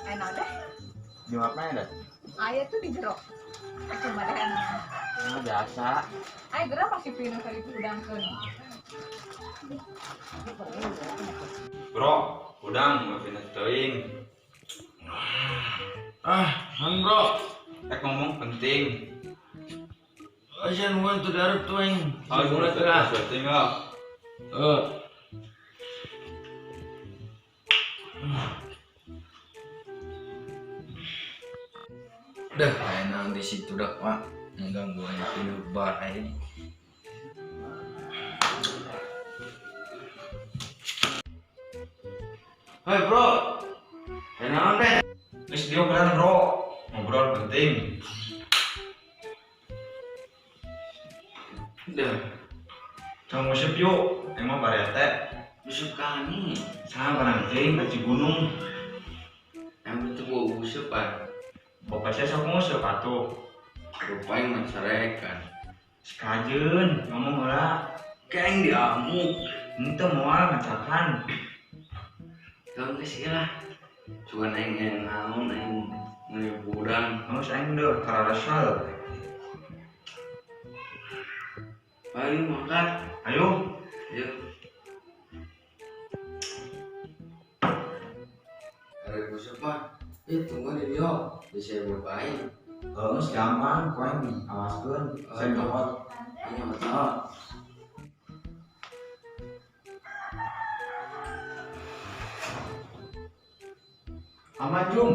Enak deh. Di mana deh? Ayah tuh di jero. Cuma deh enak. Nah, biasa. Ayah gerak masih pindah kali itu udangkeun. Bro, udang mau pindah teuing. Ah, han bro. Rek ngomong penting. Ajan gua tuh darep tuh aing. Oh, Mulai tuh lah. Tinggal. Eh. Dah, enak di situ dah, Pak. Mengganggu aing tidur bar aing. Hei bro, enak deh. Wis diobrol, bro. Ngobrol penting. Dah, Cang nguseup yuk. Emang barete. busuk kani. Sama barang teuing ka Cigunung. Emang itu gua busuk, Pak. Bapak saya sok nguseup atuh. Rupanya menceraikan. Sekajeun ngomong heula. Kayak diamuk. Henteu moal ngacakan. Tahu nggak sih lah. Cuman aing yang naon aing ngeliburan. Geus aing deuh kararasal. Paling makan. Ayo. Yuk. Ada busuk mah. Tunggu di dia. Bisa berpain. Geus gampang ku aing awaskeun. Saya nyokot. Ini betul. Aman Jung.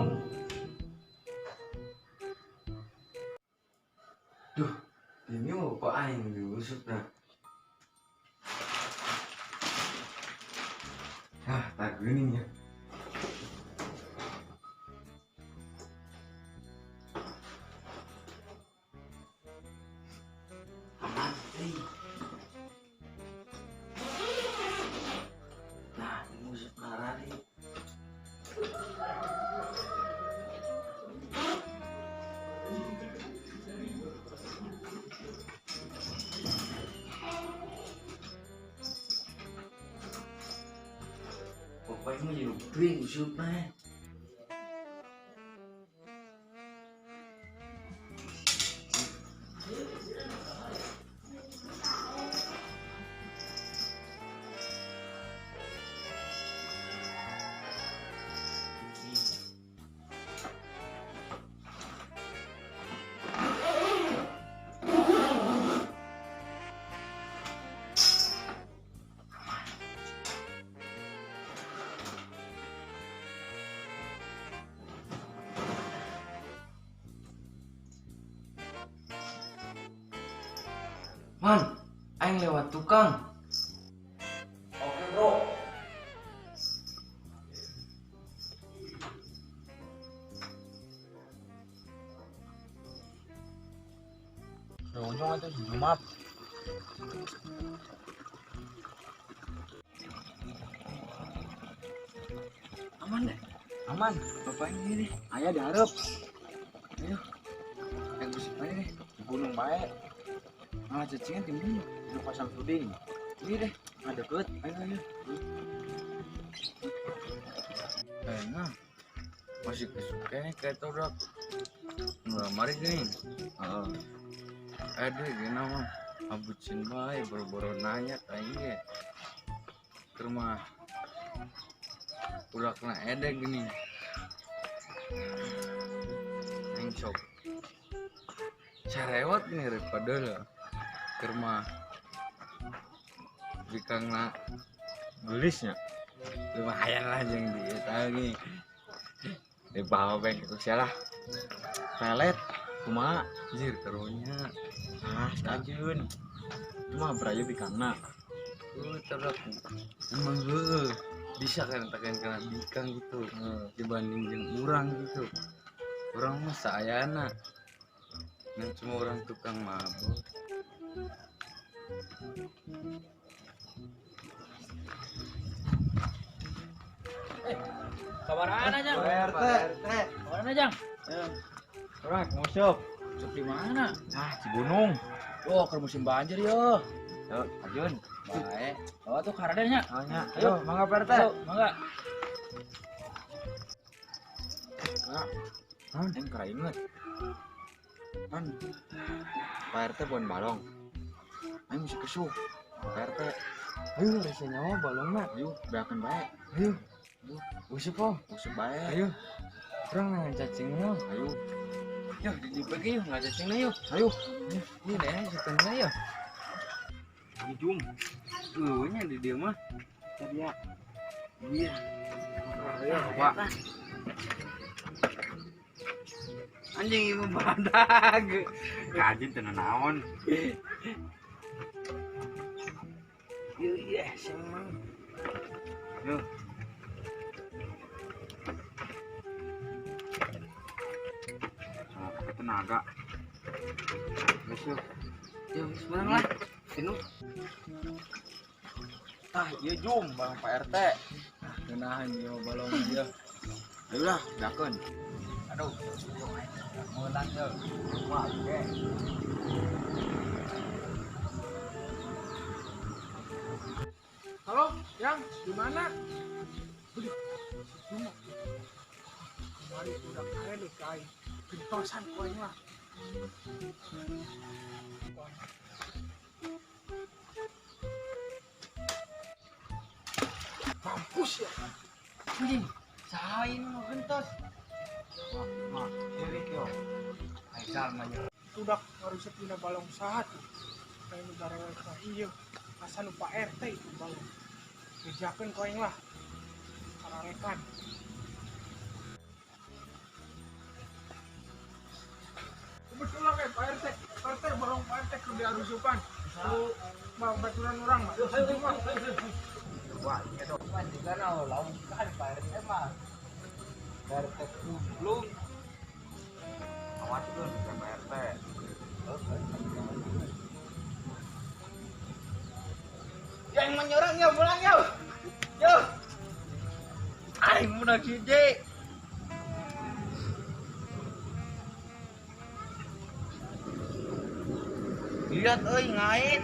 Duh, ini mau kok aing diusut nah. Ah, tak gini ya. Aman, eh. Nah, ini usut marah nih. Pokoknya mau jadi bring usutnya. Man, aing lewat tukang. Oke, bro. Ujung atuh si Jumat. Aman deh. Aman. Bapak ini nih. Aya dihareup. Ayo. Yang busuk mana nih? Di gunung bae. Ah, cacingan tinggi. Di pasang tuding. Ini deh. Ah, deket. Ayo, ayo. Kayaknya masih kesukaan kayak tau dak. Murah mari gini. Heeh. Aduh, gini mah abucin bae boro-boro nanya kayaknya. Ke rumah udah kena edek gini. Aing sok. Carewat nih daripada lah. Ke rumah bikangna Gelisnya. Lumayan lah jeung dia tahu nih. Dibawa bae ke salah. Pelet kumaha? Anjir karunya. Ah, kajeun. Cuma berayu bikangna. Terus emang heueuh bisa kan tekan kena bikang gitu dibanding jeung urang gitu. Urang mah saayana. Ngan cuma orang tukang mabok. Kabaran aja. Pak RT. Kabaran aja. Orang nguseup. Nguseup di mana? Ah, Cigunung. Oh, ke musim banjir yo. Yo, Ajun. Baik. Oh, tuh karadenya. Ayo, mangga Pak RT. Ayo, mangga. Kak, aing kera inget. Kan Pak RT bukan balong. Aing mesti kesuh. Pak RT. Ayo rese nyawa balongna. Ayo, beakeun bae. Ayo. Useup oh. Useup bae. Ayo. Urang ngan cacingna. Ayo. Yo, dijupek yuk, nggak cacingna yuk. Ayo. Ini deh, cacingna yuk. Jum. Eueuh nya di dieu mah. Tadi ya. Iya. Ayo, Pak. Anjing ieu mah badag. Kajin teu naon. Ieu iya semang. Yo. Sama pakai tenaga. Geus yuk. Yo, geus menang lah. Tinu. Tah, ieu Jum, balong Pak RT. Ngeunahan ieu balong ieu. Ayo lah, beakeun. Aduh, menang ya. Wah, oke. Halo, Yang, di mana? Aduh, cuma. Kemarin udah keren deh, kai. Gentosan koin lah. Mampus ya. Anjing, saha ieu nu gentos? Wah, sirik yo. Aizal mah nya. Udah ngarusak dina balong saha tuh. Kayak nu barewek mah ieu. Asa nu Pak RT itu balong. Bejakeun koin lah. Kararekan. Kebetulan kayak Pak RT, Pak RT balong Pak RT keur diarusupan. Ku baturan urang mah. Wah, iya dong. Juga lawan kan Pak RT mah. Pak RT belum. Awas lu Pak RT. Yang menyerang ya pulang ya. Yo. Aing menang hiji. Lihat euy ngait.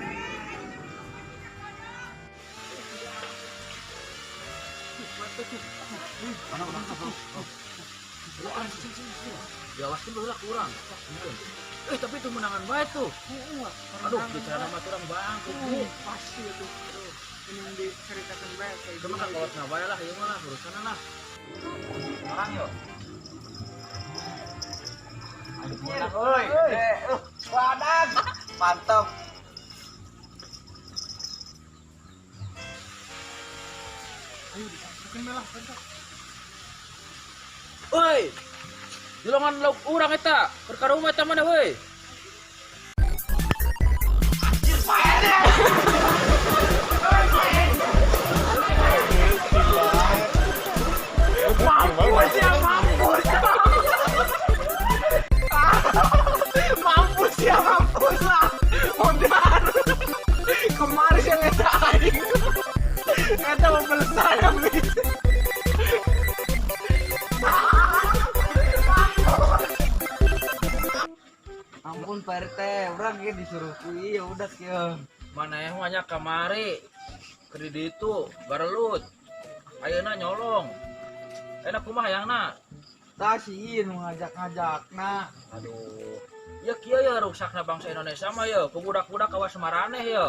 Diawaskeun baheula ku urang. Tapi itu menangan bae tuh. Aduh, bicara mah urang bangkrut. Pasti itu. Aduh, ini diceritakan bae kayak Cuma kan kolotna bae lah ieu mah lah urusanna lah. Orang yo. Aduh, menang euy. Badag. Mantap. Ayo disaksikan lah, bentar. Woi. Dilongan lauk urang eta, keur ka rumah eta mana woi? Mampus ya, mampus. Mampus ya, mampus lah. Modar. Kemarin yang eta aing. Eta mau selesai habis. Ampun Pak RT, urang ge disuruh ku ieu udah kieu. Maneh mah nya kamari. Keur di ditu barelut. Ayeuna nyolong. Enak kumaha hayangna? Tah si ieu nu ngajak-ngajakna. Aduh. Ya kieu ya ruksakna bangsa Indonesia mah ye, ku budak-budak kawas maraneh ye.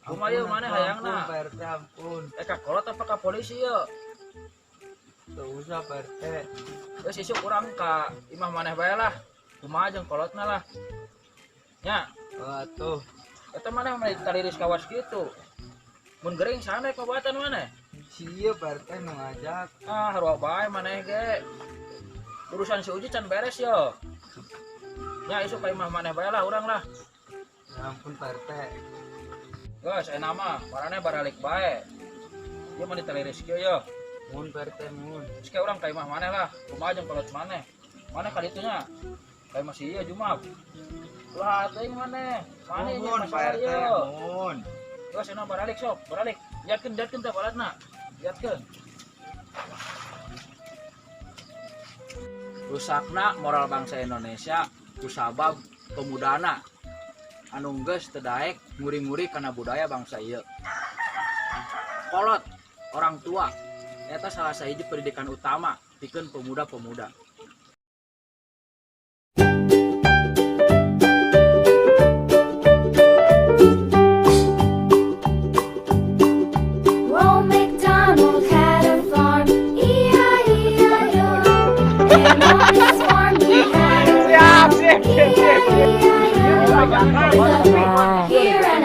Kumaha ye maneh hayangna? Ampun Pak RT, ampun. Ka kolot apa ka polisi ye? Teu usah Pak RT. Geus isuk urang ka imah maneh bae lah. Kumaha jeung kolotna lah. Nya, Atuh. eta maneh mah taliris kawas kitu. Mun gering sana kobatan maneh. Si ieu Pak RT nu ngajak. Ah, haruah bae maneh ge. Urusan si Uji can beres yo. Nya isuk ka imah maneh bae lah urang lah. Ya ampun Pak RT. Geus enak mah, maraneh baralik bae. Ieu mah ditaliris kieu yo. Mun Pak RT mun. Geus ke urang ka imah maneh lah. Kumaha jeung kolot maneh. Maneh ka ditu nya. Ka imah si ieu Jumab. Ulah teuing maneh. Maneh Mun Pak RT mun. Geus enak baralik sok, baralik. Jatkeun jatkeun teh balatna. Jatkeun. Rusakna moral bangsa Indonesia kusabab pemudana anu geus teu daek nguri-nguri kana budaya bangsa ieu. Kolot orang tua eta salah sahiji pendidikan utama Pikeun pemuda-pemuda. Old MacDonald had a farm, E-I-E-I-O. And on his farm he had a Siap, siap, siap, siap. E-I-E-I-O. Here